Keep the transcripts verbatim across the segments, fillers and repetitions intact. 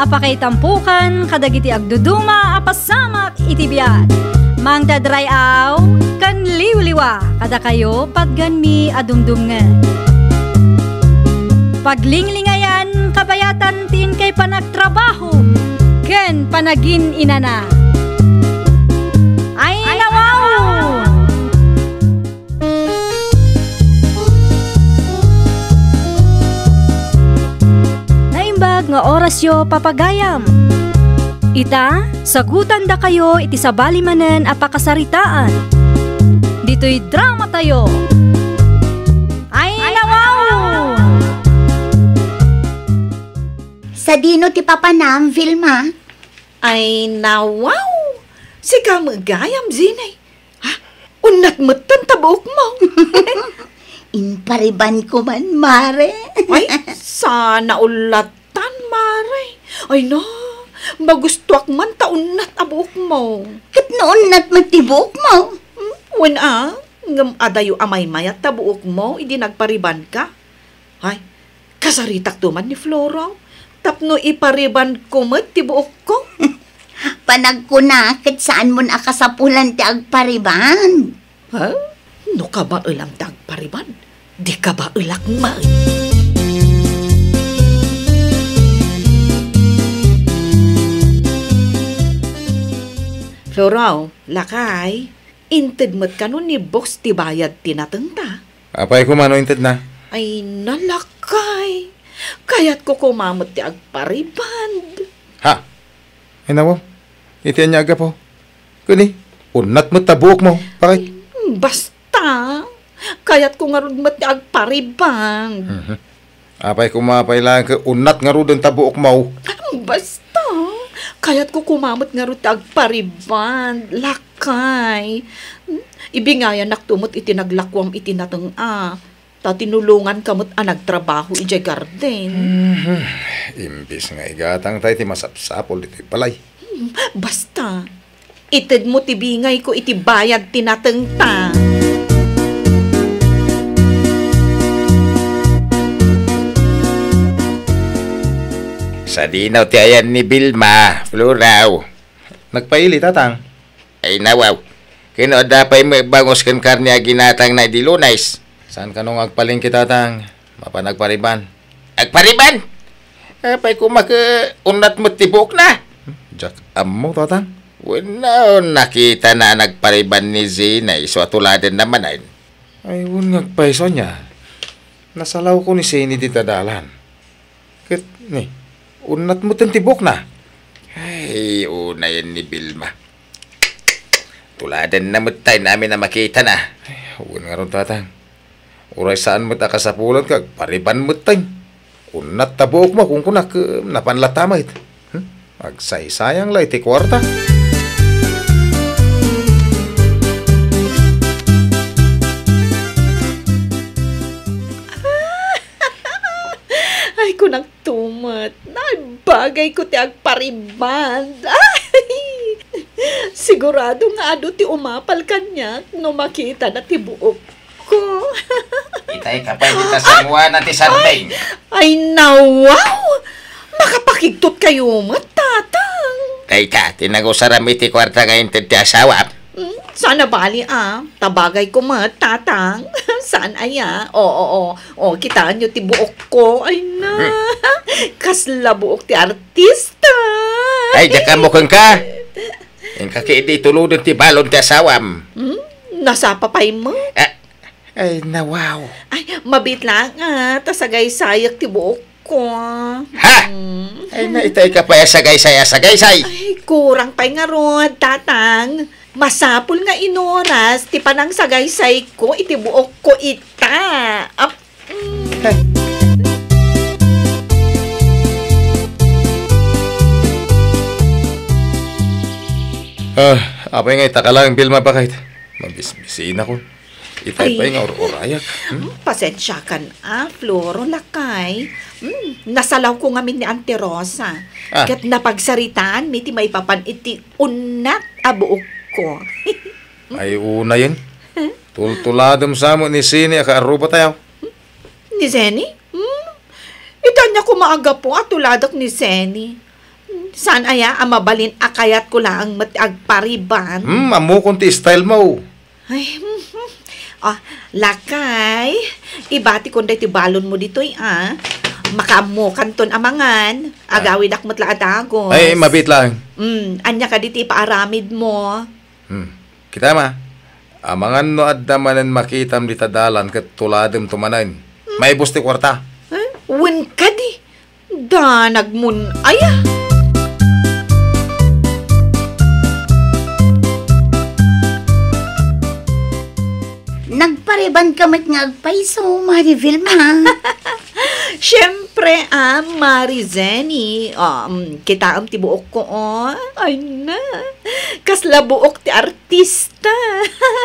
Pakaitampukan kadagiti agduduma a pasamak iti biag. Mangted ray-aw ken liwliwa kadakayo patgenmi a dumdumngeg. Paglinglingayan kabayatan ti inkay panagtrabaho ken panagin-inana. Ay, nawaw! Naimbag nga orasyo, papagayam. Ita, sagutandakayo iti sabali manen a pakasaritaan. Ditoy dramatayo. Ay, nawaw! Sadino ti papanam, Vilma? Ay, nawaw! Sika met gayam, Zinay. Ha? Unnat metten ta buokmo. Inparibanko man, Mare. Ay, sana ullatan, Mare. Ay na, magustuak man ta unnat a buokmo. Ket no unnat met ti buokmo? Hmm, wen a, ngem adayo a maymayat ta buokmo idi nagparibanka. Ay, kasaritakto man ni Floro tapno iparibanko met ti buokko. Panagkuna ket saanmon a kasapulan ti agpariban. Ha? No kabaelam ti agpariban, di kabaelak met. Floro, lakay, inted met kano ni boss ti bayad ti natengta? Apay koma no intedna? Ay, nalakay. Kayatko koma met ti agpariband. Ha? Ay, nawaw. Iti ania a gapu? Kuni, unnat met ta buokmo. Bakit? Ay, basta. Kayatko ngarud met ti agpariband. Mhm. Apay koma pay laeng ket unnat ngaruden ta buokmo? Basta, kayatko koma met ngarud ti agpariband, lakay. Ibingayannakto met iti naglakuam iti nateng a, ta tinulonganka met a nagtrabaho idiay garden. Mhm. Imbes nga igatangta iti masapsapul ditoy balay. Hmm, basta, itedmo ti bingayko iti bayad ti natengta. Sadino ti ayan ni Vilma, Floro? Nagpaili, Tatang. Ay, nawaw. Ken no adda pay met bangus ken karne a ginatangna idi Lunes? Saan kano nga agpalengke, Tatang? Mapan agpariban. Agpariban? Apay koma ket unnat met ti buokna? Diak ammo, Tatang. Wenno, nakitana a nagpariban ni Zena isu a tuladenna manen. Ay, wen nga agpayso ania. Nasalawko ni Zena dita dalan. Ket, ni, unnat metten ti buokna. Ay, unayen ni Vilma. Tuladenna metten amin a makitana. Ay, wen ngarud, Tatang. Uray saan met a kasapulan ket agpariban metten. Unnat ta buokmo, kunkunak, napan latta met. Hmm? Agsaysayang la iti kuarta. Ay, kunak tumet, naibagayko ti agpariban. Ay! Sigurado nga adu ti umapal kaniak no makitana ti buokko. Itay ka pay dita sanguana ti sardeng. Ay, nawaw! Makapakigtot kayo met, Tatang. Dayta ti nagusaram iti kuarta nga inted ti asawam. Hmm, saan a bali a. Tabagayko met, Tatang. Saan aya? O, o, o. O, kitaenyo ti buokko. Ay na. Hmm. Kasla buok ti artista. Ay, diak ammo kenka. Inka ketdi ituloden ti balon ti asawam. Hmm? Nasapa pay met? Ah, ay, nawaw. Ay, mabiit laeng a, ta sagaysayak ti buokko. Ha? Hmm. Ay, na, itay ka pay a sagaysay a sagaysay. Ay, kurang pay ngarud, Tatang. Masapul nga inoras ti panangsagaysayko iti buokko ita. Ap-, mm. Ah, apay nga ita ka laeng, Vilma, bakit? Mabisbisinakon. Itay pay nga ur-urayak. Hmm? Pasensiakan a, Floro, lakay. Hmm, nasalawko ngamin ni Auntie Rosa. Ah. Ket napagsaritaanmi ti maipapan iti unnat a buokko. Ay, unayen. Tultuladem sa met ni Zeni a kaarruba tayo. Ni Zeni? Hmm? Ita ania koma a gapu a tuladek ni Zeni? Saan aya a mabalin a kayatko laeng met ti agpariban? Hmm, ammokon ti style mo. Ay, ah, lakay, ibatikon daytoy balonmo ditoy, ah. Makaammokanton a mangan. Ah. Agawidak met la a dagos. Ay, mabiit lang. Hmm, ania kadi ti ipaaramidmo? Hmm. Kita ma, amangan no adda manen makitam dita dalan ket tuladem to manen. Hmm. Maibus ti kuarta. Eh, wen kadi? Danagmon aya? Nagpariban ka met nga agpayso, Mari Vilma. Siyempre, ah, Mari Zenny. Ah, mm, kitaem ti buokko, oh. Ay na. Kasla buok ti artista.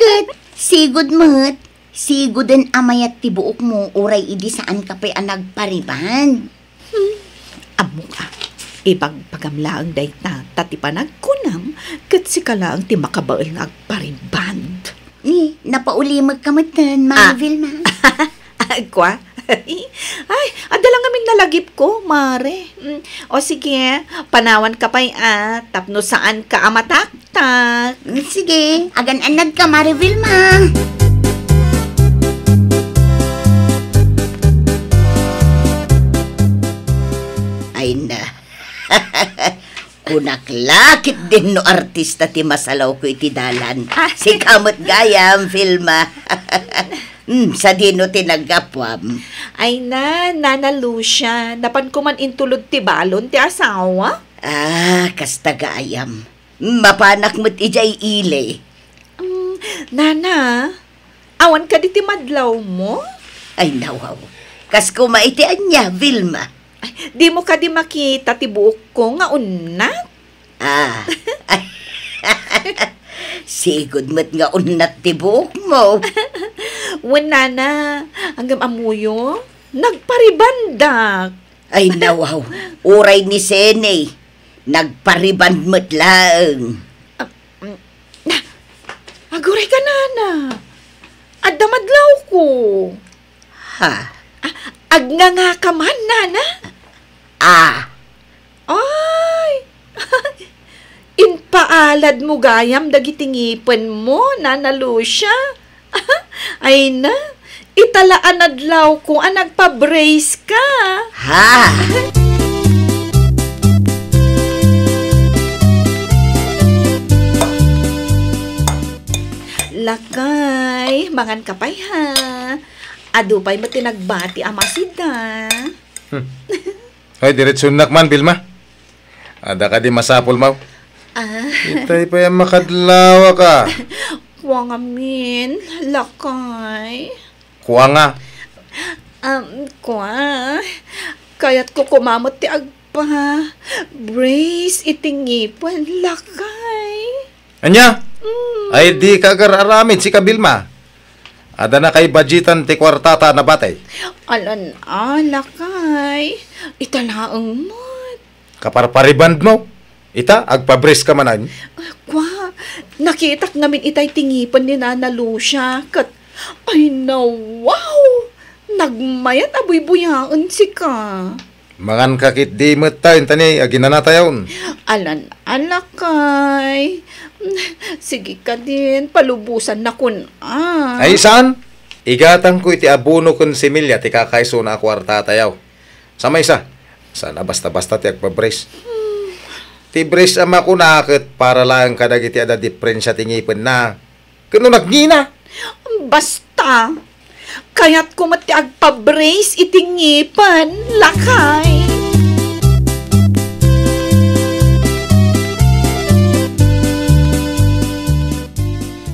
Ket sigud met, siguden a mayat ti buokmo, uray idi saan ka pay a nagpariban. Hmm. Ammok a, ibagpagam laeng dayta, ta ti panagkunam, ket sika laeng ti makabael nga agpariban. Ni, napaulimekka metten, Mari Ah. Vilma. Kua? Ay, adda lang ngamin nalagipko, Mare. Mm, o sige, panawanka pay, ah, tapno saanka a mataktak. Mm, sige, agan-annadka, Mare Vilma. Ay na. Kunak la ketdin no artista ti masalawko iti dalan. Ah. Sika met gayam, Vilma. Hmm, sadino ti naggapuam? Ay na, Nana Lucia, napanko man intulod ti balon ti asawa. Ah, kasta gayam. Mapanak met idiay ili. Mm, Nana, awan kadi ti madlawmo? Ay, nawaw. Kas koma iti ania, Vilma? Ay, dimo kadi makita ti buokko nga unnat? Ah. Sigud met nga unnat ti buokmo. Wen, Nana, ngem ammoyo, nagparibandak. Ay, nawaw. Uray ni Sene, nagpariban met laeng. Ah, mm, na, aguray ka, Nana. Adda madlawko. Ha? Ah, agnganga ka man, Nana? Ah. Ay! Impaaladmo gayam dagiti ngipenmo, Nana Lucia. Ay na, ita la a nadlawko a nagpa-brace ka. Ha? Lakay, mangan ka pay, ha? Adu pay met ti nagbati a masida. Hmm. Ay, diretsuennak man, Vilma. Adda kadi masapulmo? Ah. Itay pay a makadlawak a. Kua ngamin, lakay. Kua nga? Um, kua. Kayatko koma met ti agpa-brace iti ngipen, lakay. Ania? Mm. Ay, dika agar-aramid, sika, Vilma. Adda nakaibudgetan ti kuartata a nabati. Alan a, lakay. Ita laeng met. Kaparparibandmo? Ita, agpa-brace ka manen? Ah, kua, nakitak ngamin itay ti ngipen ni Nana Lucia, ket, ay, nawaw! Nagmayat a buybuyaen sika. Mangan ka ketdi met ta, inta ni aginanatayon. Alan a, lakay. Sige kadin, palubosannakon a. Ay, saan? Igatangko iti abono ken similya ti kakaisuna a kuartatayo. Sa maysa, saan a basta-basta ti agpa-brace. Hmm. Ti brace a makuna ket para laeng kadagiti adda diprensia ti ngipenna. Ket no nagngina? Basta, kayatko met ti agpa-brace iti ngipen, lakay.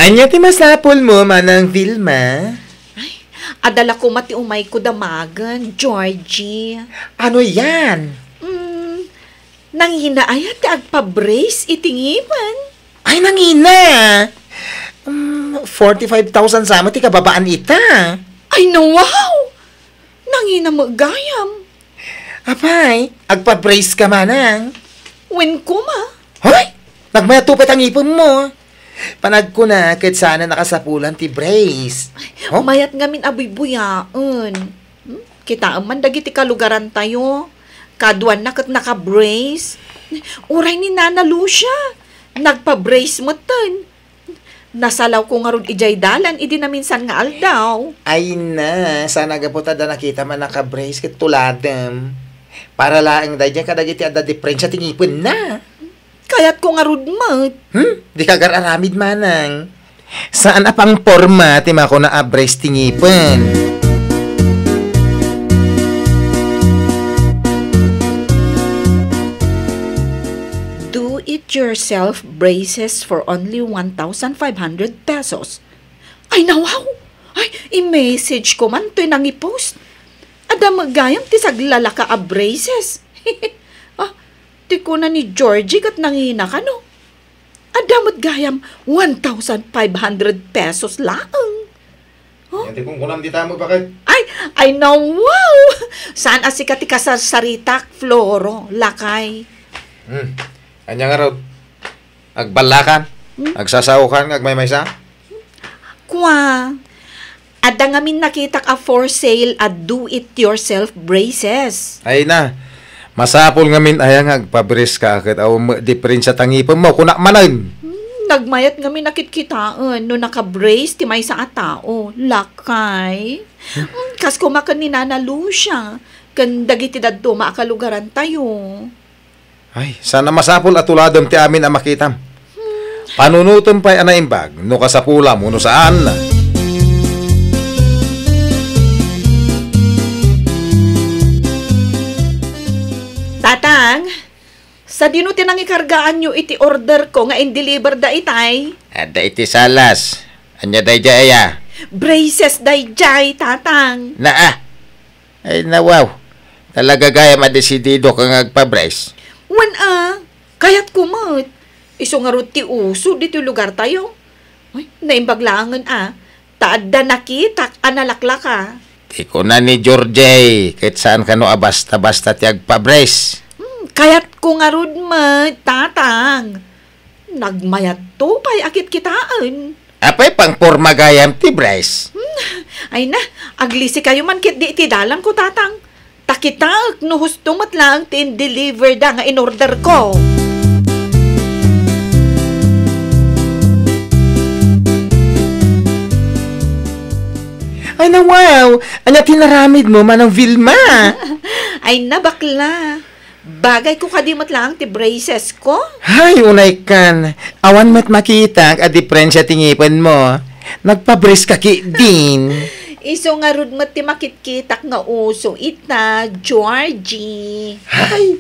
Ania ti masapulmo, Manang Vilma? Ay, adda la koma ti umayko damagen, Georgie. Ano yan? Mm, nangina aya ti agpa-brace iti ngipen? Ay, nangina! Mm, forty-five thousand sa met ti kababaan ita. Ay, no, wow! Nangina met gayam. Apay, agpa-brace ka manang? Wen koma. Hoy! Nagmayat pay ti ngipenmo. Panagkuna ket saan a nakasapulan ti brace. Ay, oh? Mayat ngamin a buybuyaen. Hmm? Kitaem man dagiti kalugarantayo. Kaduanna ket naka-brace. Uray ni Nana Lucia, nagpa-brace metten. Nasalawko ngarud idiay dalan idi naminsan nga aldaw. Ay na, saan a gapu ta adda nakitam a naka-brace ket tuladem. Para laeng daydiay kadagiti adda diperensia ti ngipenna. Kayatko ngarud met. Hmm? Dika agar-aramid, manang. Saan a pangporma ti makuna a brace ti ngipen. Do it yourself braces for only one thousand five hundred pesos. Ay, nawaw! Ay, i-message ko man toy nangipost. Adda met gayam ti saglalaka a braces. Ah, ti kuna ni Georgie ket nangina kano. Adda met gayam one thousand five hundred pesos laeng. Huh? Yan ti kunkunam dita met, baket. Ay, ay, nawaw! Saan a sika ti kasarsaritak, Floro, lakay? Hmm. Ania ngarud? Agballakan? Hmm? Agsasaokan nga agmaymaysa? Kua, adda ngamin nakitak a for sale a do-it-yourself braces. Ay na, masapul ngamin aya nga agpa-brace ka ket awan met diperensia ta ngipemmo, kunak manen. Hmm, nagmayat ngamin a kitkitaen no naka-brace ti maysa a tao, lakay. Hmm, kas koma ken ni Nana Lucia, ken dagiti dadduma a kalugarantayo. Ay, saan a masapul a tuladem ti amin a makitam. Panunotem pay a naimbag no kasapulam wenno saan. Tatang, sadino ti nangikargaanyo iti order ko nga in-deliver da itay? Adda iti salas. Ania daydiay aya? Braces daydiay, Tatang. Naa. Ay, nawaw. Talaga gayam a desidido ka nga agpa-brace? Wen a, kayatko met. Isu ngarud ti uso ditoy lugartayo. Uy, naimbag laengen a, ta adda nakitak a nalaklaka. Ti kuna ni Georgie, ket saan kano a basta-basta ti agpa-brace. Hmm, kayatko ngarud met, Tatang. Nagmayatto pay a kitkitaen. Apay pangporma gayam ti brace? Hmm, ay na, aglisikayo man ketdi iti dalanko, Tatang. Ta kitaek no husto met laeng ti in-deliver da nga in-order ko. Ay na, wow! Ania ti naramid mo, Manang Vilma? Ay na, bakla. Bagay ko kadi met laeng ti braces ko? Hay, unay kan. Awan met makitak a diperensia ti ngipen mo. Nagpa-brace ka ketdin. Isu ngarud met ti makitkitak nga uso ita, Georgie. Hay!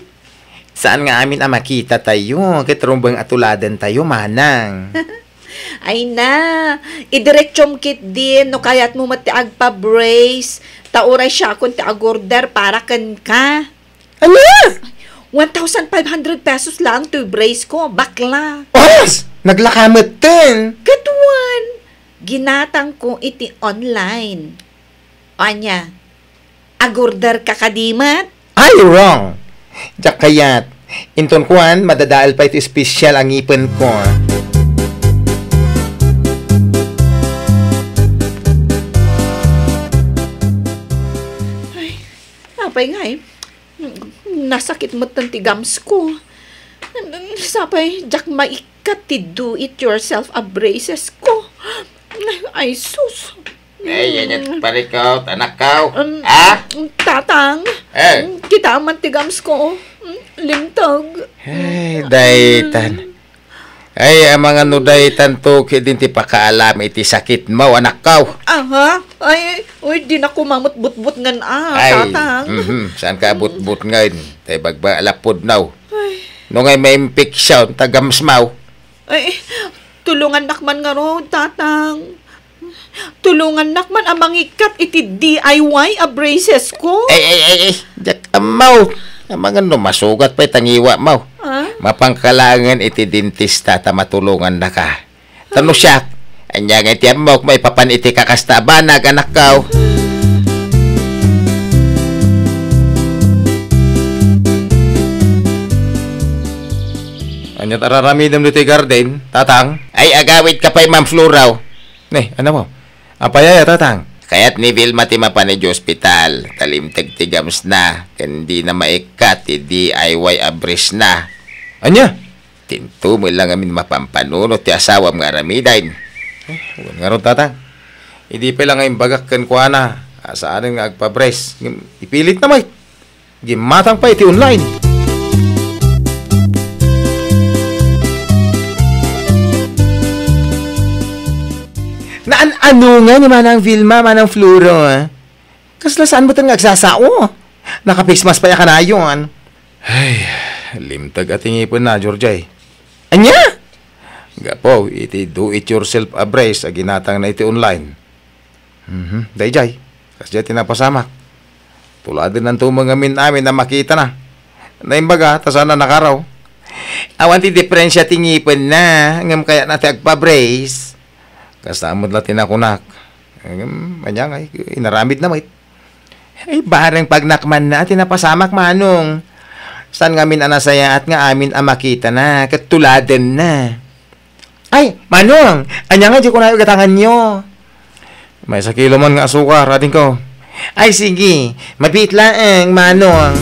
Saan nga amin a makita tayo, ket rumbeng a tuladen tayo, manang. Ay na, idiretsum ketdin no kayat mo met ti agpa-brace, ta uray siakon ti agorder para kenka. Ano? One thousand five hundred pesos laeng toy brace ko, bakla. Oras! Naglaka metten. Ket wen, ginatang ko iti online. Ania, agorder ka kadi met? Ay, wrong! Diak kayat. Inton kuan, madadael pay ti espesyal a ngipen ko. Ay, apay ngay? Nasakit metten ti gums ko. Sapay, diak maikkat ti do-it-yourself a braces ko. Ay, sus. Eh, yan yung parikaw, anak kaw. Um, Ah? Tatang, Eh. Kita man ti gums ko. Mm, limtag. Eh, daytan. Ay, amangan no daytan to, kidin ti pakaalam iti sakit mo, anak kaw. Aha? Ay, uy, di na kumamot butbut ngan, ah, Ay, Tatang. Mhm, saan ka butbut ngayon? Tay bagba, lapod now. Ay. No ngay maimpeksyon, ta gums mo. Ay, tulungannak man ngarud, Tatang. Tulungannak man a mangikkat iti D I Y a braces ko. Ay, ay, ay, ay, diak ammo. Amangan no masugat pay tangiwa mo. Ah? Mapangkalangen iti dentista ta matulongannaka. Tano siak, anya nga iti ammok maipapan iti kakasta a banag, anak kaw. Anya ta raramidem ditoy garden, Tatang? Ay, agawid ka pay, Ma'am Florao. Ne, ano mo? Apay aya, Tatang? Kayat ni Vilma ti mapan idiay ospital, ta limteg ti gums na, ken di na maikkat ti D I Y a brace na. Ania? Dinto met la ngamin mapanpanunot ti asawam nga aramiden. Eh, wen ngarud, Tatang. Idi pay la nga imbagak kenkuana a saanen nga agpa-brace, ngem ipilitna met. Gimmatang pay iti online. Naan-ano nga ni Manang Vilma, Manang Floro, ah? Kasla saan met nga agsasao? Naka-face mask pay a kanayon. Ay, limteg a tingipenna, Georgie. Ania? Gapu iti do it yourself a brace a ginatangna iti online. Mhm, daydiay. Kasdiay ti napasamak. Tuladennanto met ngamin amin a makitana. Naimbaga, ta saan a nakaraw. Awan ti diferensia ti ngipenna, ngem kayatna ti agpa-brace. Kasta met la ti nakunak. Ngem, ania ngay, inaramidna met. Ay, bareng pagnakmanna ti napasamak, Manong. Saan ngamin a nasayaat nga amin a makitana ket tuladenna. Ay, Manong, ania nga di kunayo gatanganyo? Maysa kilo man nga asukar, adingko. Ay, sige. Mabiit laeng, Manong.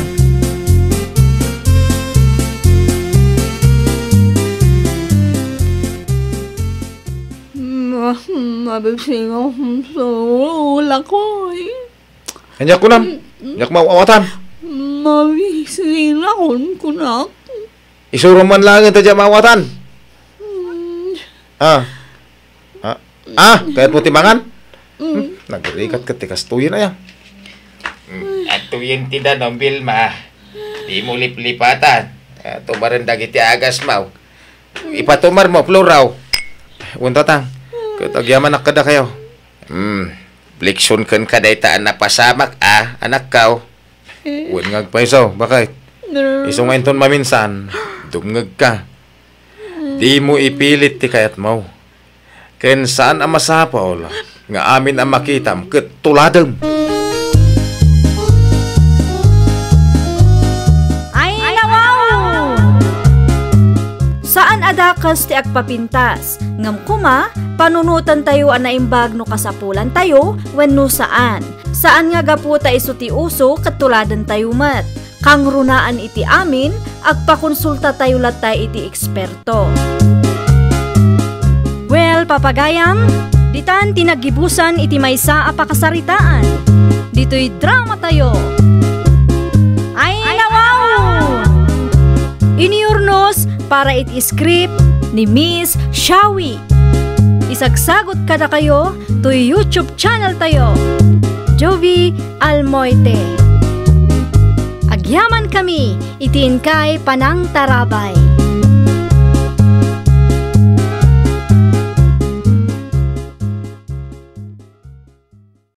Ma-, mabising akong sulat ko, eh. Ania kunam? Mm, mm. Diak maawatan. Mabising akong kunak. Isuro man laeng ta diak maawatan. Mm. Ah. Ah. Ah, kayatmo ti mangan? Mm. Hmm, nagrigat ket ti kastoyen aya. Hmm, adtoyen ti danum, Vilma. Dimo liplipatan. Ah, tumaren dagiti agasmo. Ipatumar mo, Floro. Wen, Tatang. Ket agyamanak kadakayo. Hmm. Leksion kenka dayta a napasamak a, anakko. Wen nga agpayso, baket? Isu nga inton maminsan, dumngegka. Dimo ipilit ti kayatmo. Ken saan a masapul nga amin a makitam ket tuladem. Ay, nawaw! Saan a dakes ti agpapintas, ngem koma, panunotantayo a naimbag no kasapulantayo wenno saan. Saan nga gapu ta isu ti uso ket tuladentayo met. Kangrunaan iti amin, agpakonsultatayo latta iti eksperto. Well, papagayam, ditan ti naggibusan iti maysa a pakasaritaan. Ditoy dramatayo. Ay, nawaw! Inurnos para iti script ni Miss Shawi. Isagsagut kadakayo toy YouTube channel tayo, Jovie Almoite. Agyamankami iti inkay panangtarabay.